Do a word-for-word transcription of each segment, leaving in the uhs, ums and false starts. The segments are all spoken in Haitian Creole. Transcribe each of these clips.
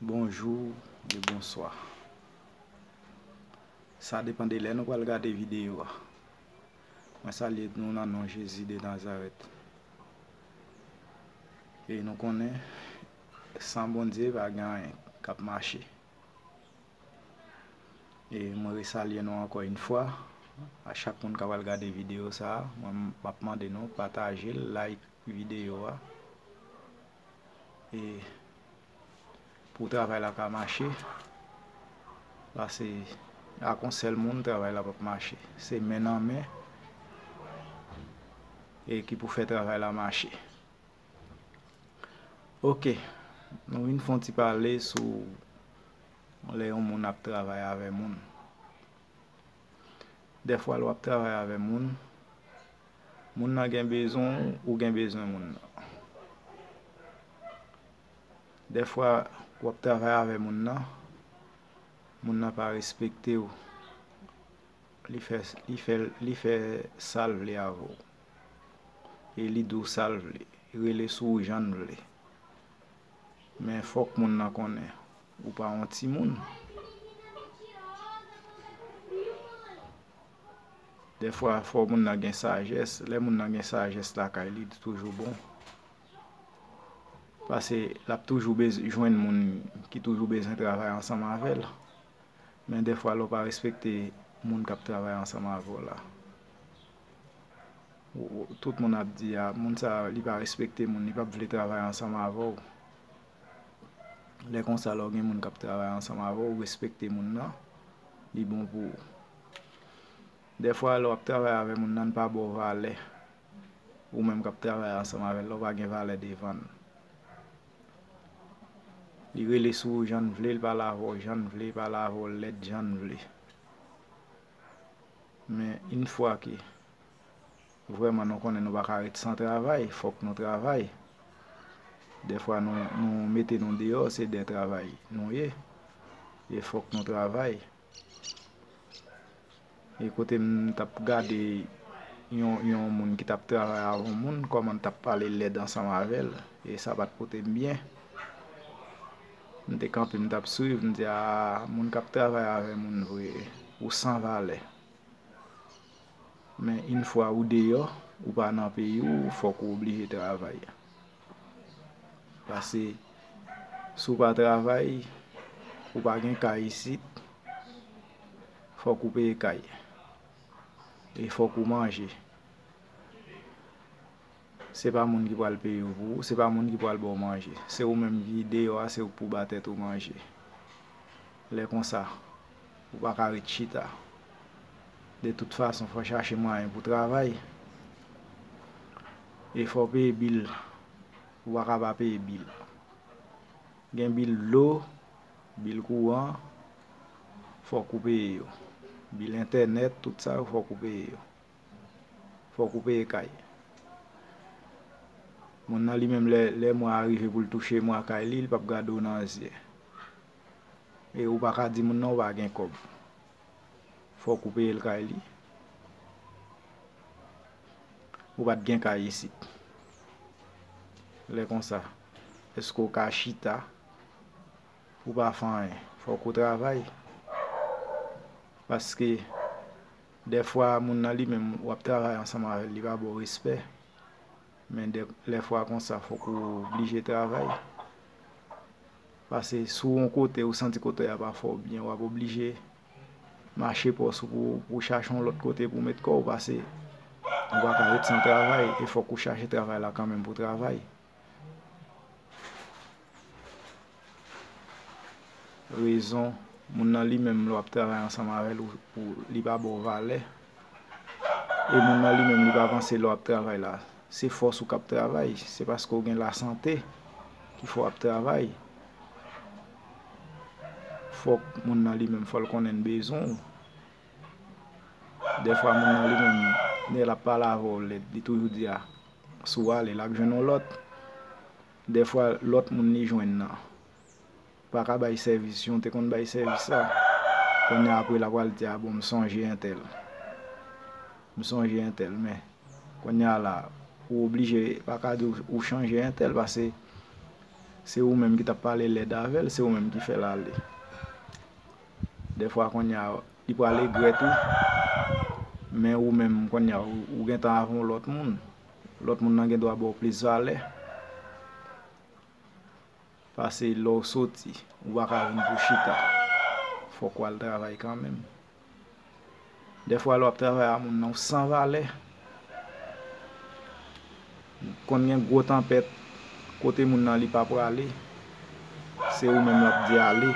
Bonjou e bonswa. Sa depann de lè nou pral gade videyo a. Mwen salye nou nan non Jezi de Nazarèt. E nou konnen, san Bondye, pa gen anyen k ap mache. E mwen resalye nou ankò yon fwa. A chak moun k ap al gade videyo sa a, mwen m ap mande nou pataje l, like videyo a. E pou travay la ka mache, paske ak yon sèl moun, travay la p ap mache. Se men nan men e ki pou fè travay la mache. Oke, nou vin fè yon ti pale sou lè yon moun ap travay avè moun. Dèfwa, lè w ap travay avè moun, moun nan gen bezwen w, ou gen bezwen moun nan. Dèfwa, w ap travay avè moun nan, moun nan pa respekte w. Li fè, li fè, li fè sa l vle avè w. E li di w sa l vle. Rele sou ou jan l vle. Men fòk moun nan konnen ou pa yon timoun. Dèfwa, fò moun nan gen sajès. Lè moun nan gen sajès lakay li, li toujou bon. Paske l ap toujou bez-, jwenn moun ki toujou bezwen travay ansanm avè l. Men dèfwa, lè w pa respekte moun k ap travay ansanm avè w la, ou, ou, tout moun ap di, "A, moun sa a, li pa respekte moun, li p ap vle travay ansanm avè w." Lè konsa, lè w gen moun k ap travay ansanm avè w, ou respekte moun nan, li bon pou ou. Dèfwa, lè w ap travay avè moun nan, l pa ba w valè. Ou menm k ap travay ansanm avè l la, ou pa gen valè devan l. Li rele sou ou jan l vle, li pale avè w jan l vle, li pale avè w lèd jan l vle. Men, yon fwa ke vrèman nou konnen nou pa ka ret san travay, fòk nou travay. Dèfwa nou, nou mete nou deyò, se dè travay nou ye. E fòk nou travay. E kote m t ap gade yon, yon moun ki t ap travay avè yon moun, kòman l t ap pale lèd ansanm avè l, e sa pa t pote m byen. M te kanpe, m t ap swiv, m di, "A, moun k ap travay avè moun vre, ou san valè." Men, yon fwa ou deyò, ou pa nan peyi w, fòk ou oblije travay. Paske si w pa travay, ou pa gen kay isit, fòk ou peye kay. E fòk ou manje. Se pa moun ki pral peye w pou ou, se pa moun ki pral ba w manje. Se ou menm ki deyò a, se ou k pou ba tèt ou manje. Lè konsa, ou pa ka ret chita. De tout fason, fò w chache mwayen pou w travay. E fò w peye bil. Ou pa ka pa peye bil. Gen bil dlo, bil kouran, fòk ou peye yo. Bil entènèt, tout sa yo, fòk ou peye yo. Fòk ou peye kay. Moun nan li menm, lè, lè mwa a rive pou l touche mwa kay li, li p ap gade w nan zye. E ou pa ka di moun nan ou pa gen kòb. Fòk ou peye l kay li. Ou pa t gen kay isit. Lè konsa, èske w ka chita? Ou pa fè anyen. Fòk ou travay. Paske dèfwa, moun nan li menm, w ap travay ansanm avè l, li pa ba w respè. Men dè, lèfwa konsa, fòk ou oblije travay. Paske si w yon kote, ou santi kote a pa fè w byen, w ap oblije mache pòs ou pou, pou chache yon lòt kote pou w met kò w, paske ou pa ka ret san travay, e fòk ou chache travay la kanmenm pou w travay. Rezon, moun nan li menm, lè w ap travay ansanm avè l, ou, ou, li pa ba w valè. E moun nan li menm, li pa panse lè w ap travay la, se fòs ou k ap travay, se paske w gen lasante ki fè w ap travay. Fòk moun nan li menm, fò l konnen l bezwen w. Dèfwa, moun nan li menm, lè l ap pale avè w, li, li toujou di, "A, si w ale, l ap jwenn yon lòt." Dèfwa, lòt moun li jwenn nan pa ka bay sèvis jan w te konn bay sèvis la. Kounye a, apre, l ap pral di, "A, bon, m sonje entèl. M sonje entèl." Men, kounye a la, ou oblije, pa ka di w, ou chanje entèl, paske Se ou menm ki t ap pale lèd avè l, se ou menm ki fè l ale. Dèfwa kounye a, li pral regrèt ou, men ou menm kounye a, ou, ou gentan avè yon lòt moun. Lòt moun nan gen dwa ba w plis valè. Pase lè w soti, ou pa ka vin pou chita. Fòk w al travay kanmenm. Dèfwa lè w ap travay a moun nan, ou san valè. Konn gen gwo tanpèt, kote moun nan li pa prale, se ou menm l ap di ale.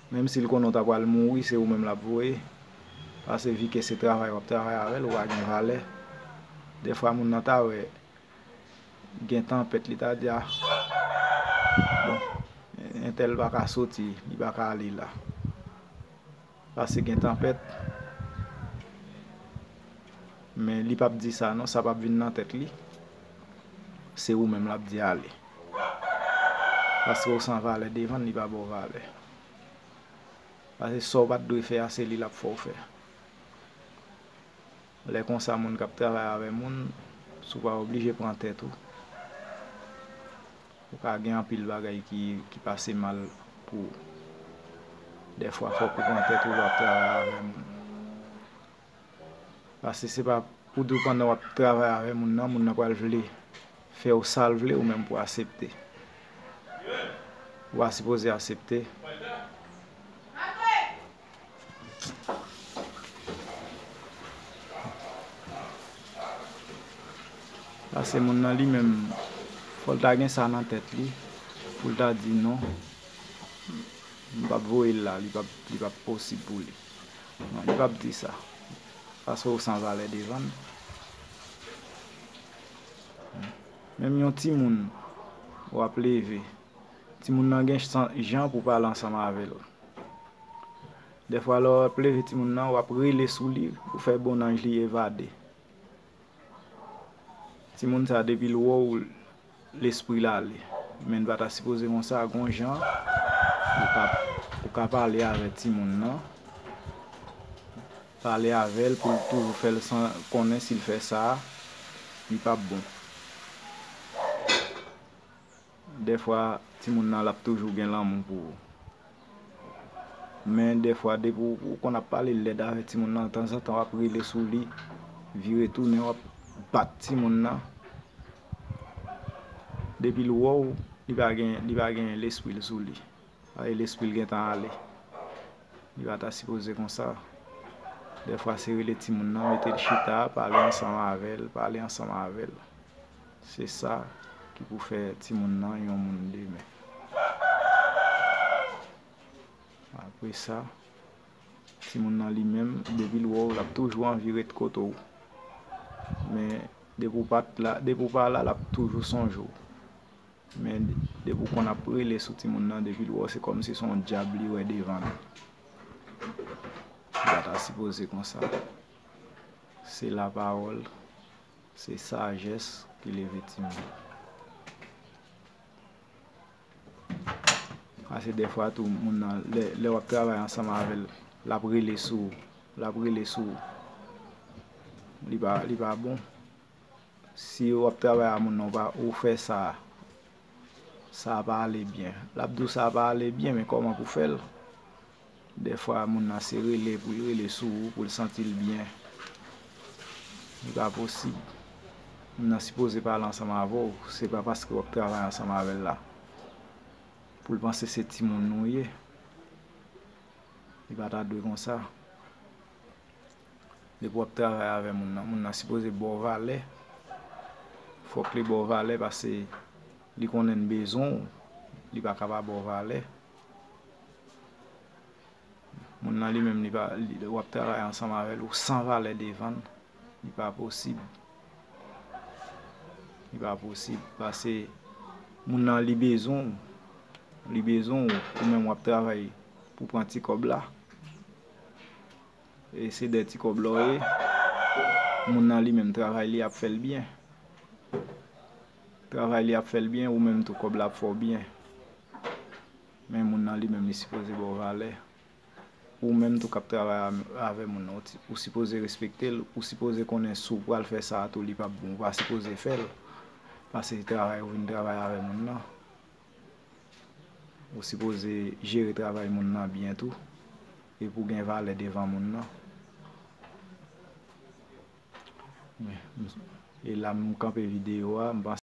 Menm si l konnen w ta pral mouri, se ou menm l ap voye. Pase vi ke se travay w ap travay avè l, ou pa gen valè. Dèfwa moun nan ta wè gen tanpèt, li ta di, a, bon, entèl pa ka soti, li pa ka ale la. Pase gen tanpèt. Men li p ap di sa non, sa p ap vin nan tèt li. Se ou menm l ap di ale. Paske w san valè devan l, li pa ba w valè. Pase sa w pa t dwe fè a, se li l ap fè w fè. Lè konsa, moun k ap travay avè moun, si w pa oblije pran tèt ou, ou ka gen anpil bagay ki, ki pase mal pou ou. Dèfwa, fòk ou pran tèt ou lè w ap travay avè moun. Paske se pa pou di w pandan w ap travay avè moun nan, moun nan pral vle fè w sa l vle, ou menm pou aksepte. Ou pa sipoze aksepte. Paske moun nan li menm, fò l ta gen sa nan tèt li, pou l ta di non, m p ap voye l la, li p ap, li p ap posib pou li. Non, li p ap di sa. Paske ou san valè devan l. Menm yon timoun, w ap leve, timoun nan gen san, jan pou pale ansanm avè l. Dèfwa, lè w ap leve timoun nan, w ap rele sou li pou fè bon nanj li evade. Timoun sa, depi l wè w, lespri l ale. Men l pa ta sipoze konsa, gon jan ou ka, ou ka pale avè timoun nan. Pale avè l pou l toujou fè l san, konnen si l fè sa, li p ap bon. Dèfwa, timoun nan, l ap toujou gen lanmou pou ou. Men dèfwa, depi w, ou konn ap pale lèd avè timoun nan, tanzantan w ap rele sou li, vire tounen, w ap bat timoun nan. Depi l wè w, li pa gen, li pa gen lespri l sou li. Ay, lespri l gentan ale. Li pa ta sipoze konsa. Dèfwa, se rele timoun nan, mete l chita, pale ansanm avè l, pale ansanm avè l. Se sa ki pou fè timoun nan yon moun demen. Apre sa, timoun nan li menm, depi l wè w, l ap toujou anvi ret kote w. Men, depi w pa t la, depi w pa la, l ap toujou sonje w. Men, depi w konn ap rele sou timoun nan, depi l wè w, se kòmsi se yon dyab li wè devan l. Li pa ta sipoze konsa. Se lapawòl, se sajès ki leve timoun. Paske dèfwa tou, moun nan, lè, lè w ap travay ansanm avè l, l ap rele sou ou, l ap rele sou ou. Li pa, li pa bon. Si w ap travay a moun nan, ou pa, ou fè sa, sa pa ale byen. L ap di w sa pa ale byen, men kòman pou fè l? Dèfwa, moun nan se rele pou l rele sou ou, pou l santi l byen. Li pa posib. Moun nan sipoze pale ansanm avè w. Se pa paske w ap travay ansanm avè l la pou l panse se timoun ou ye. Li pa ta dwe konsa. Depi w ap travay avè moun nan, moun nan sipoze ba w valè. Fòk li ba w valè paske li konnen l bezwen w. Li pa ka pa ba w valè. Moun nan li menm, li pa, li, w ap travay ansanm avè l, ou san valè devan l. Li pa posib. Li pa posib. Paske moun nan, li bezwen w. Li bezwen w. Ou menm, w ap travay pou pran ti kòb la. E se de ti kòb la w ye. Moun nan li menm, travay li ap fè l byen. Travay li ap fè l byen, ou menm tou kòb la ap fè w byen. Men moun nan li menm, li sipoze ba w valè. Ou menm tou k ap travay a, avè moun nan, ou ti, ou sipoze respekte l, ou sipoze konnen si w pral fè sa a tou, li p ap bon, ou pa sipoze fè l. Paske se travay ou vin travay avè moun nan. Ou sipoze jere travay moun nan byen tou, e pou gen valè devan moun nan. Men, m- e la m kanpe videyo a, m panse